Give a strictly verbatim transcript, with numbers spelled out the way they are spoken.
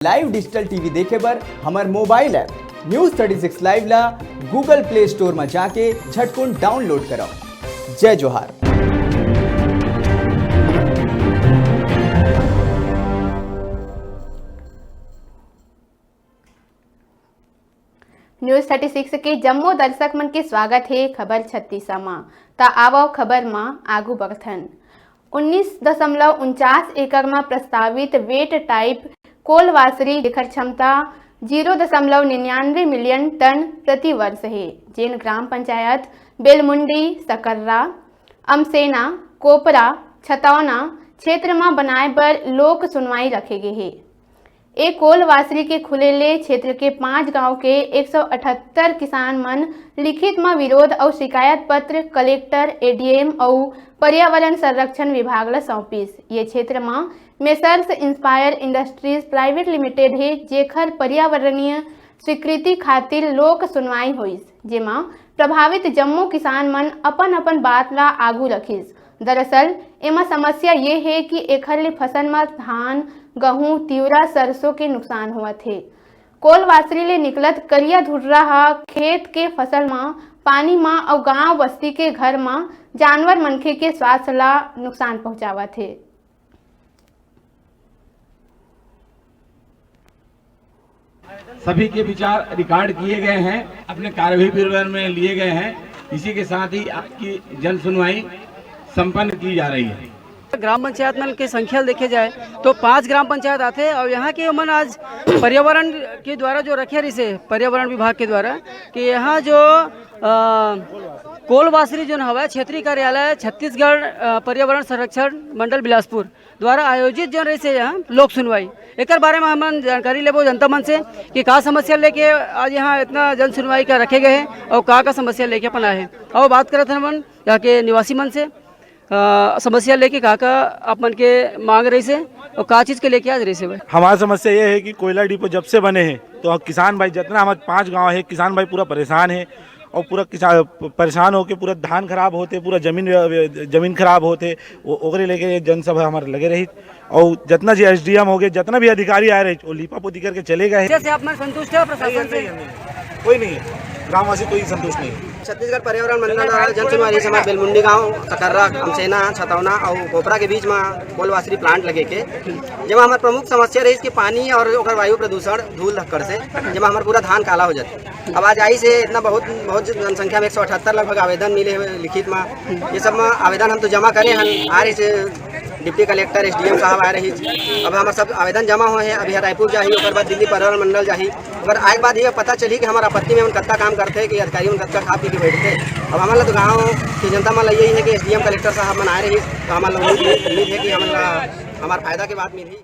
Live digital T V देखे बर हमर mobile app News thirty six Live ला Google Play Store म जाके झटकुन download करव। जय जोहार। News thirty six के जम्मो दर्शक मन के स्वागत हे खबर छत्तीसा म। त आवव खबर म आगू बढ़थन। उन्नीस दशमलव उनचास एकड़ म प्रस्तावित wet type कोलवासरी, जेकर क्षमता जीरो दशमलव निन्यानवे million टन प्रति वर्ष हे, जेन ग्राम पंचायत बेलमुंडी, सकर्रा, अमसेना, कोपरा, छतौना क्षेत्र म बनाए बर लोक सुनवाई रखे गे हे। ए कोलवासरी के खुले ले क्षेत्र के पांच गांव के एक सौ अठहत्तर किसान मन लिखित म विरोध अउ शिकायत पत्र कलेक्टर, A D M अउ पर्यावरण संरक्षण विभाग ल सौंपिस। ये क्षेत्र म Messrs Inspire Industries Private Limited हे, जेखर पर्यावरणीय स्वीकृति खातिर लोक सुनवाई होइस, जेमा प्रभावित जम्मो किसान मन अपन-अपन बात ला आगू रखिस। दरअसल, एमा समस्या ये हे कि एखर ले फसल म धान, गहूं, तिवरा, सरसों के नुकसान होवत हे। कोलवासरी ले निकलत करिया धुर्रा ह खेत के फसल म, पानी म अउ गांव बस्ती के घर म जानवर मनखे के स्वास्थ्य ला नुकसान पहुंचावत हे। सभी के विचार record किए गए हैं, अपने कार्यवाही विवरण में लिए गए हैं। इसी के साथ ही आज की जन सुनवाई संपन्न की जा रही है। ग्राम पंचायत मन के संख्या ल देखे जाए तो पांच ग्राम पंचायत आथे और यहाँ के मन आज पर्यावरण के द्वारा जो रखे रहिसे, पर्यावरण विभाग के द्वारा, कि यहाँ जो, अ, कोलवासरी जोन हवय, क्षेत्रीय कार्यालय छत्तीसगढ़, अ, पर्यावरण संरक्षण मंडल बिलासपुर द्वारा आयोजित जोन रहिसे यहाँ लोक सुनवाई, एकर बारे में हमन जानकारी लेबो जनता मन से कि का समस्या लेके आज यहाँ इतना जन सुनवाई का रखे गए हैं और का का समस्या लेके अपन आए हैं। और बात करत हन हमन यहाँ के निवासी मन से, अ, समस्या लेके का का आप मन के मांग रहिसे और का चीज के लेके आज रहिसे भाई? हमार समस्या ये है कि कोयला डिपो जब से बने हे, तो किसान भाई, जितना हमारे पांच गांव है, किसान भाई पूरा परेशान है और पूरा किसान प-, परेशान होके पूरा धान खराब होते, पूरा जमीन व्य-, जमीन खराब होते, ओ-, ओकरे लेके ये जनसभा हमारे लगे रही। और जितना जी S D M हो गए, जितना भी अधिकारी आए रहे, वो लीपा पोती करके चले गए हैं। जैसे आप मन संतुष्ट है प्रशासन से? कोई नहीं है, ग्रामवासी कोई संतुष्ट नहीं है। छत्तीसगढ़ पर्यावरण मंडल द्वारा जन सुनवाई रहिस हमारे बेलमुंडी गांव, सकर्रा, अमसेना, छतौना और कोपरा के बीच में कोलवासरी plant लगे के, जेमा हमार प्रमुख समस्या रहिस कि पानी और ओकर वायु प्रदूषण, धूल धक्कड़ से, जेमा हमार पूरा धान काला हो जाथे। अब आज आइस हे इतना बहुत, बहुत जनसंख्या में एक सौ अठहत्तर लगभग आवेदन मिले हुए लिखित में। ये सब में आवेदन हम तो जमा करे हन, आ रहिस हे deputy collector, S D M साहब आ रहिस हे। अब हमार सब आवेदन जमा हुए हैं, अभी रायपुर जाही, ओकर बाद दिल्ली पर्यावरण मंडल जाही। ओकर आए के बाद ये पता चली कि हमार आपत्ति में उन कत्ता काम करते, कि अधिकारी उन कत्ता खा पी के बैठते। अब हमारे तो गाँव की जनता मन ला यही है कि S D M कलेक्टर साहब मन आए रहिस, तो हमारे उम्मीद, उम्मीद है कि हमारा, हमार फायदा के बात मिली।